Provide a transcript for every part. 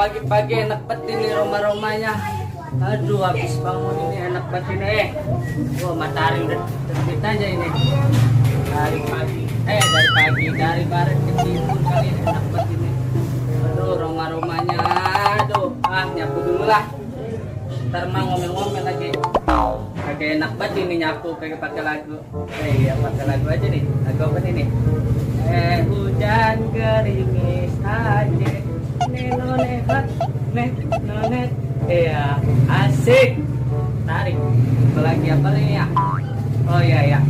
pagi-pagi enak banget ini aroma-aromanya. Aduh, habis bangun ini enak banget ini. Wah, matahari udah terbit aja ini. Dari barat ke timur kali ini enak banget ini. Aduh, aroma-aromanya. Aduh, nyapu dulu lah. Ntar mah ngomel-ngomel lagi. Kayak enak banget ini nyapu kayak pakai lagu. Iya, pakai lagu aja nih. Lagu apa nih? Hujan gerimis aja. Nenonet, nonet. Iya, asik. Tarik. Apalagi apa nih ya? Oh iya.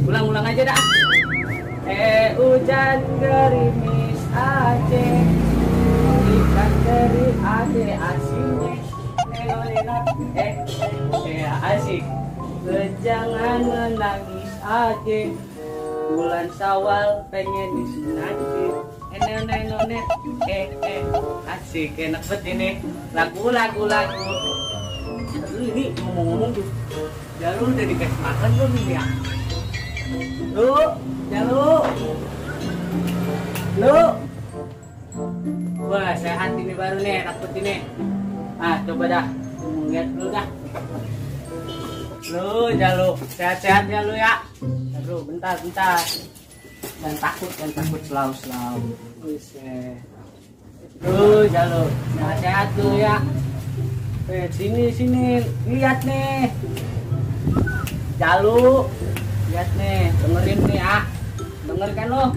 Ulang aja dah. Hujan gerimis aja. Ikan teri ade asinnya. Ya asik. Jangan menangis aja. Bulan Syawal pengen disunati. Nonet. Asik, enak banget ini. Lagu. Aduh, ini ngomong-ngomong tuh. Jalu udah dikasih makan belum ini ya? Lu. Wah, sehat ini baru nih, enak banget ini. Coba dah, lihat dulu dah. Lu, Jalu, sehat-sehat ya lu ya. Aduh, bentar. Jangan takut, selalu. Buset. Lu, Jalu, sehat-sehat lu ya. Sini, lihat nih. Jalu, lihat nih, dengerin nih ya. Denger kan lo?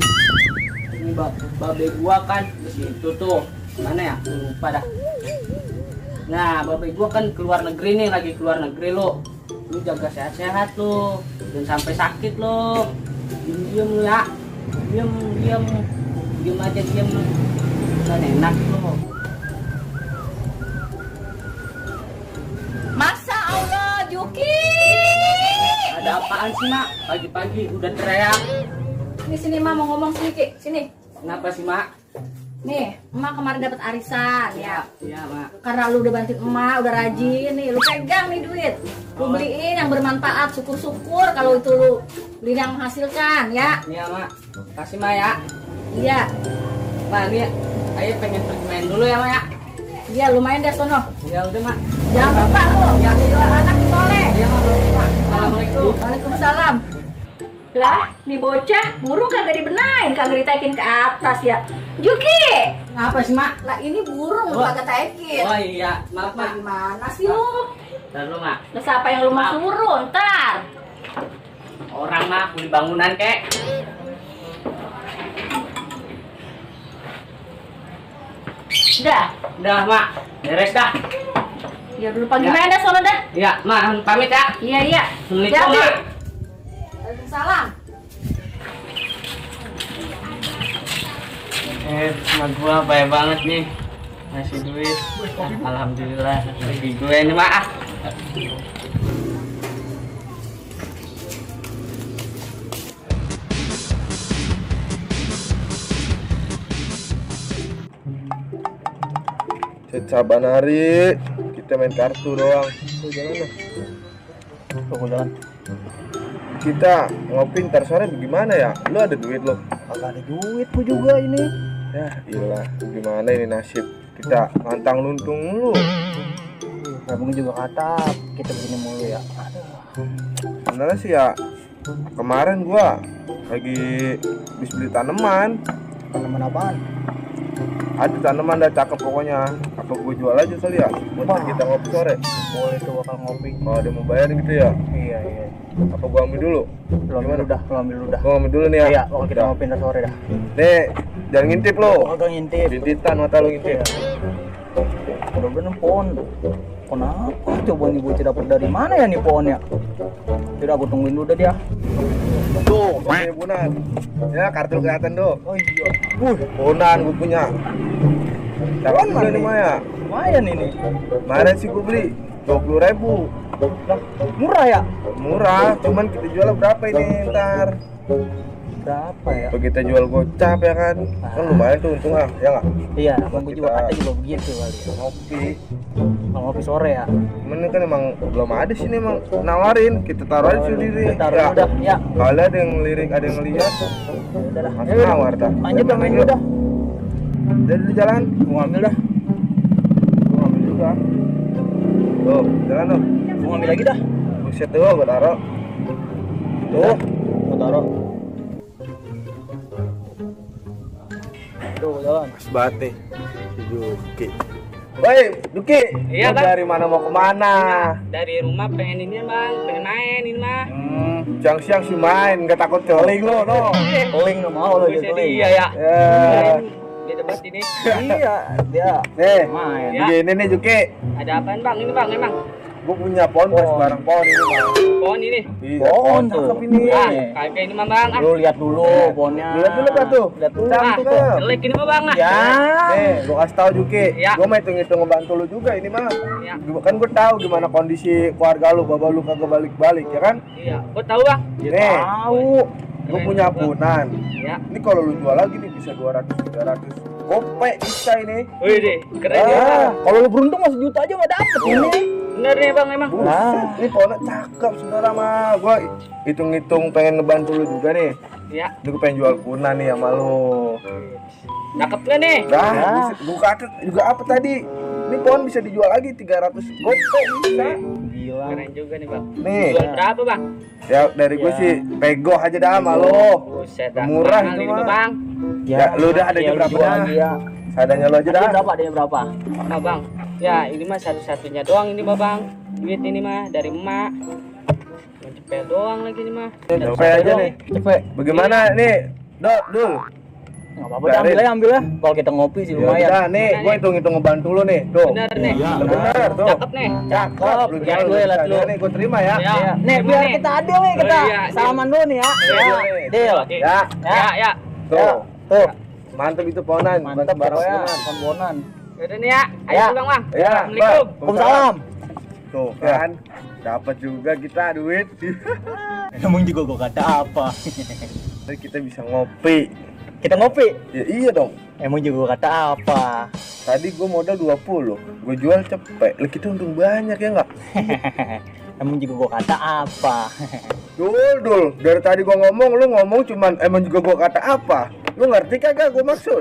Ini babe gua kan di situ tuh. Mana ya? Lupa dah. Nah, babe gua kan lagi keluar negeri lo. Lu jaga sehat-sehat lo. Jangan sampai sakit lo. Diam lu ya. Diam aja. Kan enak lo. Masa Allah, Juki. Ada apaan sih, Mak? Pagi-pagi udah teriak. Sini Mak mau ngomong sedikit. Sini. Kenapa sih, Mak? Nih, Emak kemarin dapat arisan ya. Iya, Mak. Karena lu udah bantuin Emak, udah rajin nih, lu pegang nih duit. Lu beliin yang bermanfaat, syukur-syukur kalau itu lu beli yang menghasilkan ya. Iya, Mak. Kasih, Mak ya. Iya. Mak, ini ayo pengen pergi main dulu ya, Mak ya. Iya, lumayan deh sono. Ya udah, Mak. Jangan lupa lu, yang anak soleh. Iya, Mak. Assalamualaikum. Waalaikumsalam. Lah, nih bocah burung kagak dibenain, kagak ditekin ke atas ya. Juki, Apa sih, Mak? lah ini burung lu kagak tekin. Oh iya, maaf, Mak. Gimana sih lu? Ntar lu, Mak. Lah siapa yang lu mau suruh ntar? Orang, Mak, beli bangunan kek. Udah, Mak. Beres dah. Ya dulu pagi main dah sono dah. Iya, Mak, pamit ya. Iya. Assalamualaikum, Mak. Waalaikumsalam. Mak gua baik banget nih. Ngasih duit. Alhamdulillah. Bagi gue ini, Mak. Saban hari kita main kartu doang. Jalan. Kita ngopi ntar sore bagaimana ya? Lu ada duit lo? Agak ada duitku juga ini. Ya iyalah, gimana ini nasib kita pantang luntung lu. Abang juga kata kita begini mulu ya. Sebenarnya sih ya kemarin gua lagi habis beli tanaman. Tanaman apaan? Ada tanaman dah cakep pokoknya. Apa gua jual aja kali ya? Buat kita ngopi sore. Boleh tuh bakal ngopi. Kalau ada mau bayar gitu ya? Iya. Apa gua ambil dulu? Lu ambil dulu dah. Gua ambil dulu nih ya. Iya, bakal kita ngopi ntar sore dah. Nih, jangan ngintip lo. Bakal ngintip. Bintitan mata lo ngintip. Udah bener pohon. Kenapa? Coba nih bocah dapet dari mana ya nih pohonnya? Udah aku tungguin dulu dah dia. Tuh, pakai bunan. Ya, kartu kelihatan tuh. Oh iya. Bunan gue punya. Cakep juga nih Maya. Lumayan ini. Kemarin sih gue beli 20.000. Lah, murah ya? Murah, cuman kita jual berapa ini ntar? Berapa ya? Kalau kita jual gocap ya kan? Kan lumayan tuh untung ya nggak? Iya, abang gue juga kata juga begitu kali ya. Ngopi. Kalau ngopi sore ya. Cuman ini kan emang belum ada sih nih emang nawarin. Kita taruh aja sendiri. Kita taruh udah, ya. Kalau ada yang lirik, ada yang ngeliat. Udah dah. Masih nawar dah. Lanjut dah main dulu dah. Udah di jalan. Mau ambil dah. Tuh, jangan tuh. Mau ngambil lagi dah. Buset tuh, gua taruh. Tuh, gua taruh. Tuh, jalan. Pas bate. Si Juki. Woi, Juki. Iya, Lu Bang. dari mana mau kemana? Dari rumah pengen ini bang, pengen main ini mah. Siang-siang sih main, nggak takut keling lo, no. Keling nggak mau lagi Buset, keling. iya ya. Ya. Dia debat ini. Iya, dia Nih, main. Ya. begini nih Juki. Ada apaan bang? Ini bang emang. Gua punya pohon, pas barang pohon ini mah. Pohon ini. Iya, Pohon tuh. cakep ini. Ah, kagak ini mah bang. Ah, Lu lihat dulu pohonnya. Lihat dulu Pak tuh. Lihat dulu. Cantik ah, kan? jelek ini mah bang. Ah. Ya. Nih, gua kasih tahu Juki. Ya. Gua mau hitung-hitung ngebantu lu juga ini mah. Iya. Kan gua tahu gimana kondisi keluarga lu, bapak lu kagak balik-balik ya kan? Iya. Gua tahu bang. Dia Nih. tahu. Gua punya punan. Ya. Ini kalau lu jual lagi nih bisa 200-300. Gope bisa ini. Wih deh, keren ya bang. Ah, kalau lu beruntung masih juta aja nggak dapet ini. Bener nih bang emang. Buset, ini pohonnya cakep saudara mah. Gua hitung-hitung pengen ngebantu lu juga nih. Ya. Ini gua pengen jual punan nih sama lu. Cakep gak nih? Dah, Ya. gua kata juga apa tadi? Ini pohon bisa dijual lagi 300 gope bisa. Gila. Keren juga nih bang. Nih, Jual berapa bang? ya dari gua Ya. sih pego aja dah sama lu. Buset dah. Murah mahal itu ini mah. mah bang. Ya, lu udah ada ya, berapa lu jual dah? aja ya. Sadanya lu aja dah. Dia berapa? Dia berapa? Nah bang. Ya ini mah satu-satunya doang ini mah bang. Duit ini mah dari emak. Cuma cepet doang lagi ini mah. Cepet aja nih. Cepet. Bagaimana nih? Dul. Nggak apa-apa, dah, ambil aja. Kalau kita ngopi sih Ya lumayan. udah nih, gua hitung-hitung ngebantu lu nih. Tuh. Bener nih. Iya. Bener tuh. Cakep nih. Cakep. Lu Lihat jual lu, lu lihat lu. nih, gua terima ya. Ya. Iya. Nih, Gimana biar nih? kita adil nih, kita Oh, iya, salaman dulu nih ya. Iya, Ya, nih. deal. Oke. Ya. Ya. Tuh. Tuh. Mantep itu pohonan, bukan Mantap sembarang pokoknya, pohonan. komponan. Yaudah nih ya. Ayo Ya. pulang bang. Ya, Assalamualaikum. Waalaikumsalam. Tuh kan, dapat juga kita duit. Emang juga gua kata apa? Jadi kita bisa ngopi. Kita ngopi. Ya iya dong. Emang juga gua kata apa? Tadi gua modal 20, gua jual cepet. Lah kita untung banyak ya nggak? Emang juga gua kata apa? Dul, dari tadi gua ngomong, lu ngomong cuman emang juga gua kata apa? Lu ngerti kagak gua maksud?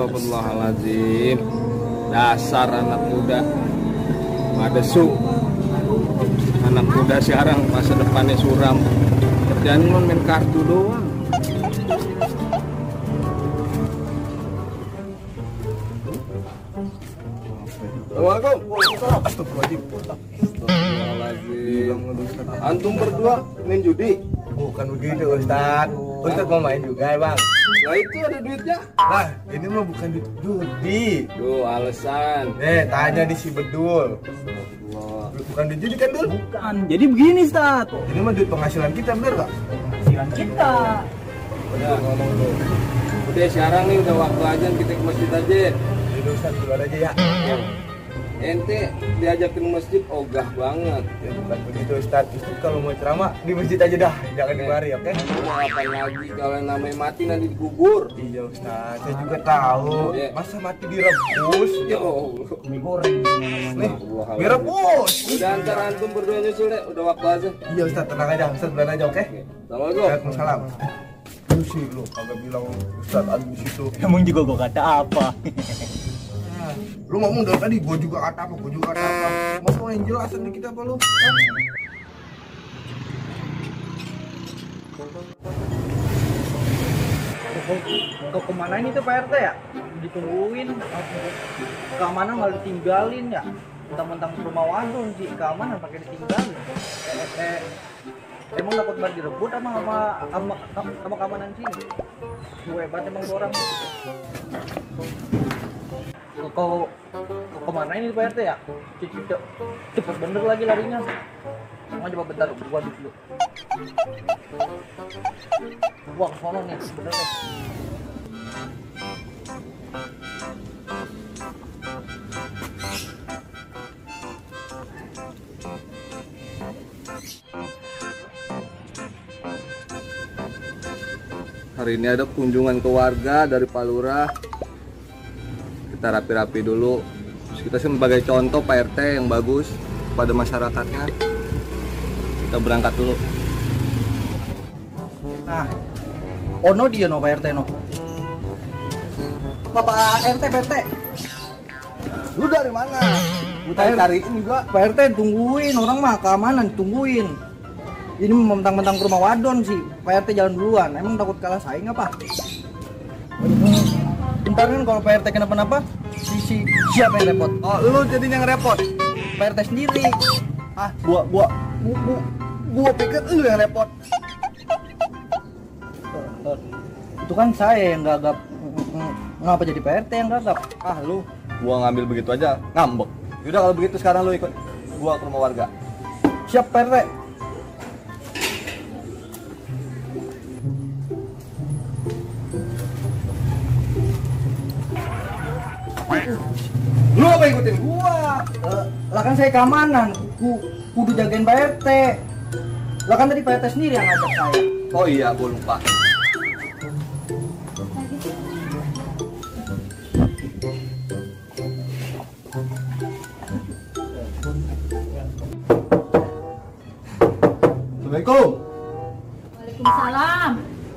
Astagfirullahaladzim. Dasar anak muda Madesu. Anak muda sekarang masa depannya suram. Kerjaan cuma main kartu doang. Assalamualaikum. Astagfirullahaladzim. Antum berdua main judi? Bukan begitu Ustaz. Ustaz mau main juga ya Bang? Nah itu ada duitnya. Nah, ini mah bukan judi. Duh alasan. Nih, tanya di si Bedul. Wah. Bukan di judi kan, Dul? Bukan. Jadi begini, Ustaz. Ini mah duit penghasilan kita, bener gak? Penghasilan kita. Udah ngomong tuh. Udah sekarang nih udah waktu aja kita ke masjid aja. Jadi Ustaz keluar aja ya. Ente diajakin masjid ogah banget. Ya, bukan begitu Ustaz. Ustaz kalau mau ceramah di masjid aja dah. Jangan di mari, oke? Mau apa lagi kalau namanya mati nanti dikubur. Iya Ustaz, saya juga tahu. Iya. Masa mati direbus? Ya Allah. Mie goreng Nih, direbus. Udah antar antum berdua nyusul deh, udah waktu aja. Iya Ustaz, tenang aja. Ustaz belan aja, oke? Assalamualaikum. Waalaikumsalam. Lu sih lu kagak bilang Ustaz ada di situ. Emang juga gua kata apa? Lu ngomong dari tadi, gua juga kata apa, gua juga kata apa. Ngomong yang jelasan dikit apa lu? Untuk kemana ini tuh Pak RT ya? Ditungguin. Keamanan malah ditinggalin ya. Mentang-mentang rumah wadon sih, keamanan pakai ditinggalin. Emang takut banget direbut sama keamanan sini. Gue hebat emang tuh orang. Kau kemana ini Pak RT ya? Cepet bener lagi larinya. Mau coba bentar, gua dulu. Wah, sono nih, bener nih. Hari ini ada kunjungan ke warga dari Pak Lurah. Kita rapi-rapi dulu. Terus kita sebagai contoh Pak RT yang bagus pada masyarakatnya. Kita berangkat dulu. Nah, Ono dia no Pak RT no. Bapak RT, Pak RT. Lu dari mana? Lu cariin juga. Pak RT tungguin, orang mah keamanan tungguin. Ini mentang-mentang ke rumah wadon sih. Pak RT jalan duluan. Emang takut kalah saing apa? Bentar kan kalau Pak RT kenapa-napa, siapa yang repot? Oh, lu jadinya ngerepot. Pak RT sendiri. Ah, gua pikir lu yang repot. Itu kan saya yang gagap. Ngapa jadi Pak RT yang gagap? Ah, lu gua ngambil begitu aja ngambek. Yaudah kalau begitu sekarang lu ikut gua ke rumah warga. Siap Pak RT. Lu apa ikutin gua? Lah kan saya keamanan, kudu jagain Pak RT. Lah kan tadi Pak RT sendiri yang ngajak saya. Oh iya, gua lupa. Assalamualaikum. Waalaikumsalam.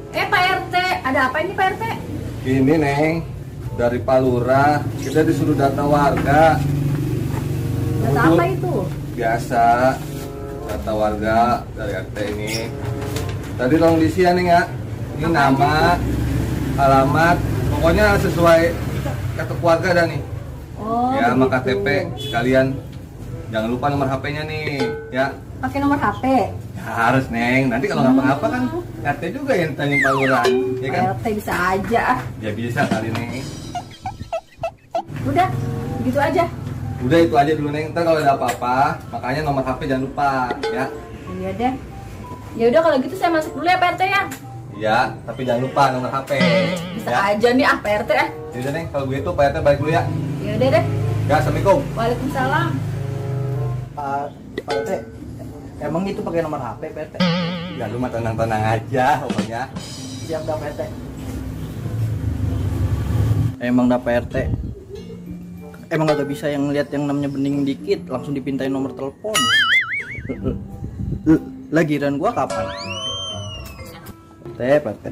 Pak RT, ada apa ini Pak RT? Ini Neng, dari Palura kita disuruh data warga. Data apa itu? Biasa data warga dari RT ini. Tadi tolong diisi ya Neng ya. Ini nama, alamat, pokoknya sesuai kartu keluarga dah nih. Oh, Ya, sama begitu. KTP sekalian. Jangan lupa nomor HP-nya nih, ya. Pakai nomor HP. Ya, harus Neng. Nanti kalau ngapa-ngapa kan RT juga yang tanya Pak Lurah, ya kan? RT bisa aja. Ya bisa kali Neng. Udah, gitu aja. Udah itu aja dulu Neng. Ntar kalau ada apa-apa, makanya nomor HP jangan lupa, ya. Iya deh. Ya udah kalau gitu saya masuk dulu ya Pak RT ya. Ya, tapi jangan lupa nomor HP. Bisa Ya. aja nih Pak RT ya. Yaudah Neng, kalau begitu Pak RT balik dulu ya. Ya udah deh. Ya, Assalamualaikum. Waalaikumsalam. Pak RT, emang itu pakai nomor HP Pak RT? Ya lu mah tenang-tenang aja pokoknya. Siap dah Pak RT. Emang dah Pak RT. Emang gak bisa yang ngeliat yang namanya bening dikit langsung dipintain nomor telepon. Lagiran gua kapan? Pak RT.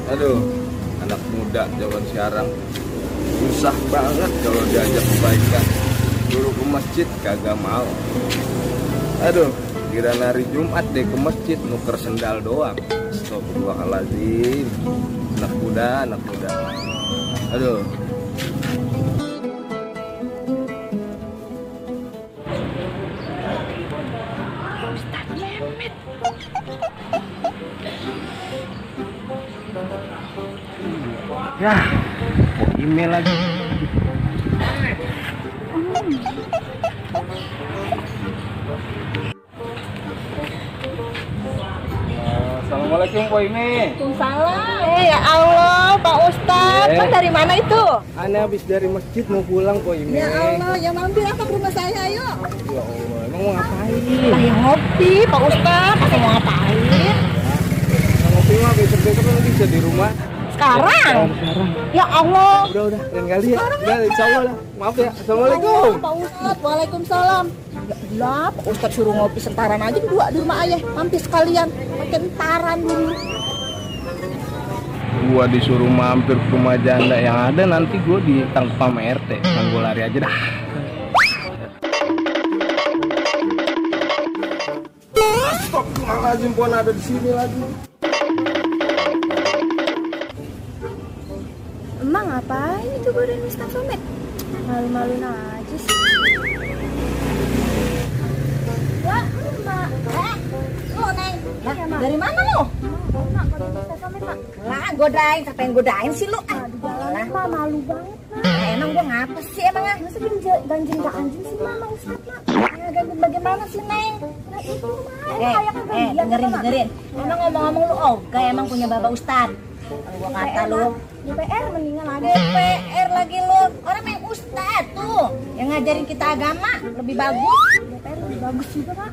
Aduh, anak muda zaman sekarang susah banget kalau diajak kebaikan. Suruh ke masjid kagak mau. Aduh, kira hari Jumat deh ke masjid nuker sendal doang. Astagfirullahaladzim. Anak muda. Aduh. Ya, mau email lagi. Assalamualaikum Pak Imi. Waalaikumsalam. Ya Allah, Pak Ustadz. Kan dari mana itu? Aneh habis dari masjid mau pulang kok ini. Ya Allah, ya mampir apa ke rumah saya, ayo. Ya Allah, emang mau ngapain? Lah ya ngopi, Pak Ustadz. Apa mau ngapain? Ngopi mah besok-besok kan bisa di rumah. Sekarang? Ya Allah. Udah, lain kali ya. Udah, insya Allah lah. Maaf ya. Assalamualaikum. Pak Ustadz, waalaikumsalam. Ya Allah, Pak Ustadz suruh ngopi sentaran aja berdua di rumah ayah. Mampir sekalian, pakai entaran dulu. Gua disuruh mampir ke rumah janda yang ada, nanti gua ditangkap sama RT. Kan gua lari aja dah. Astagfirullahaladzim, Pon ada di sini lagi. Emang ngapain itu badan Mister Sommet? Malu-maluin aja sih. Wah, Mak. Lo, Neng. Lah, dari mana lo? Mak, badan Mister Sommet, Mak. Lah, godain. Siapa yang godain sih lo? Di jalan, Mak, malu banget, Mak. Emang gua ngapa sih emangnya? Masa ganjing gak anjing sih, Mak, sama Ustadz, Mak. Ya, ganti bagaimana sih, Neng? Nah, itu, Mak. Kayak kebagian, dengerin. Emang ngomong-ngomong lu emang punya Bapak Ustadz. Kalau gua kata lu, DPR mendingan lagi. DPR lagi lu. Orang yang Ustadz tuh. Yang ngajarin kita agama lebih bagus. DPR lebih bagus juga, Mak.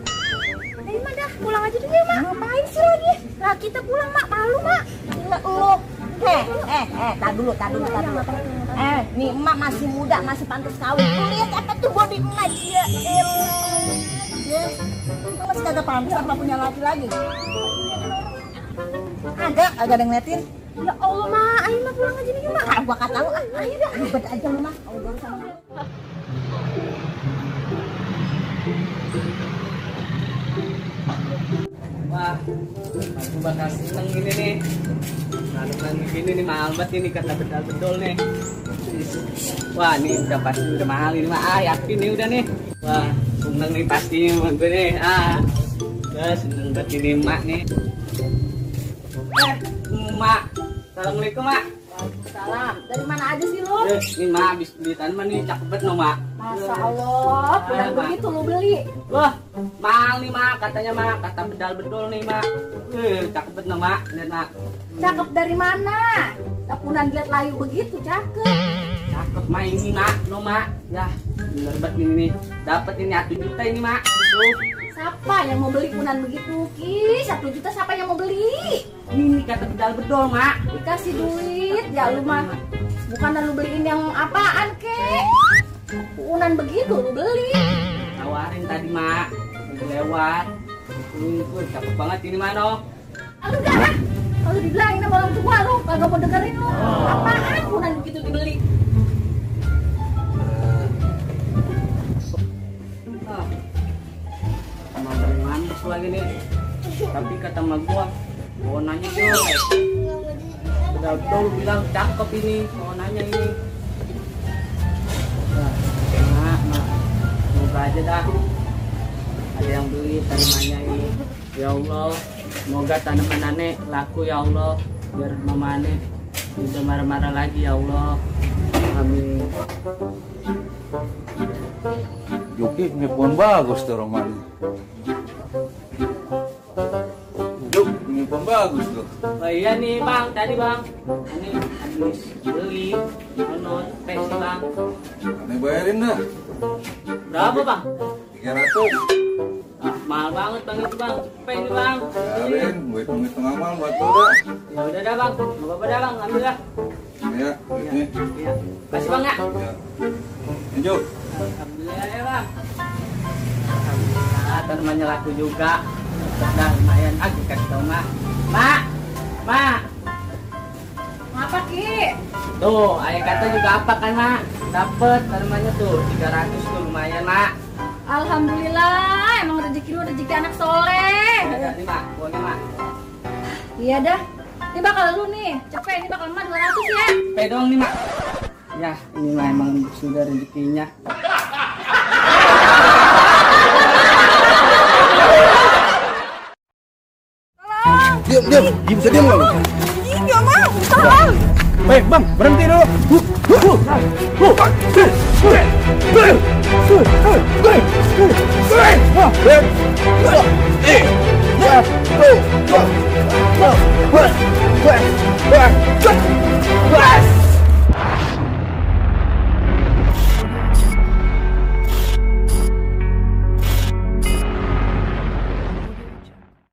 Dari mana dah? Pulang aja dulu ya, Mak. Ngapain sih lagi? Lah, kita pulang, Mak. Malu, Mak. Gila lu. tar dulu. Nih emak masih muda, masih pantas kawin. Tuh lihat apa tuh body emak dia. Ya, itu masih kagak pantas apa punya laki lagi. Agak ada yang ngeliatin. Ya Allah, Mak, ayo Mak pulang aja nih, Mak. Gua kata lu, ayo dah, ribet aja lu, Mak. Kalau baru sama lu. Wah, aku bakal seneng ini nih. Naruhan begini nih mahal banget ini kata betul nih. Wah, ini udah pasti udah mahal ini mah. Yakin nih udah nih. Wah, seneng nih pasti sama gue nih. Seneng banget ini mak nih. Mak, assalamualaikum mak. Salam. Dari mana aja sih lu? Ini mak habis beli tanaman nih cakep banget no mak. Masya Allah, udah begitu lu beli. Wah, mahal nih mak katanya mak, kata bedal nih mak. Cakep banget no mak, lihat mak. Cakep dari mana? Tapunan lihat layu begitu, cakep. Cakep mak ini mak, no mak. Ya, bener banget ini nih. Dapat ini 1 juta ini mak. Tuh. Siapa yang mau beli punan begitu, Ki? 1 juta siapa yang mau beli? Ini kata bedal mak. Dikasih duit, ya lu mah. Bukan lu beliin yang apaan, kek? Punan begitu lu beli. Tawarin tadi mak, lagi lewat. Ini tuh cakep banget ini mano. Aduh dah, kalau dibilangin sama orang tua lu, kagak mau dengerin lu. Apaan punan begitu dibeli? Emang mampus lagi nih. Tapi kata emak gua, mau nanya dong. Betul bilang cakep ini, mau nanya ini. Mak, semoga aja dah ada yang beli tanamannya ini. Ya Allah, semoga tanaman aneh laku ya Allah, biar mama aneh tidak marah-marah lagi ya Allah. Amin. Juki ini pun bagus tuh Roman. Juk, ini pun bagus tuh. Oh iya nih bang, tadi bang, ini habis beli, non pesi bang. Ini bayarin dah. Berapa bang? 300. Mahal banget bang itu bang, apa ini bang? Bayarin, gue hitung amal buat lo dah. Ya udah dah bang, nggak apa-apa dah bang, ambil dah. Ya, duitnya. Iya, kasih bang ya. Ya. Juk. Alhamdulillah ya bang. Alhamdulillah, tanamannya laku juga. Udah lumayan, kasih tau mak. Mak. Apa, Ki? Tuh, ayah kata juga apa kan mak? Dapet tanamannya tuh 300 tuh lumayan mak. Alhamdulillah, emang rezeki lu rezeki anak soleh. Ya, nih mak, uangnya mak. Iya dah. Ini bakal lu nih, cepet ini bakal emak 200 ya. Cepet dong nih mak. Ya, ini mah emang sudah rezekinya. Diam, bisa diam nggak lu? Enggak mau, tolong. Bang, berhenti dulu. Bang,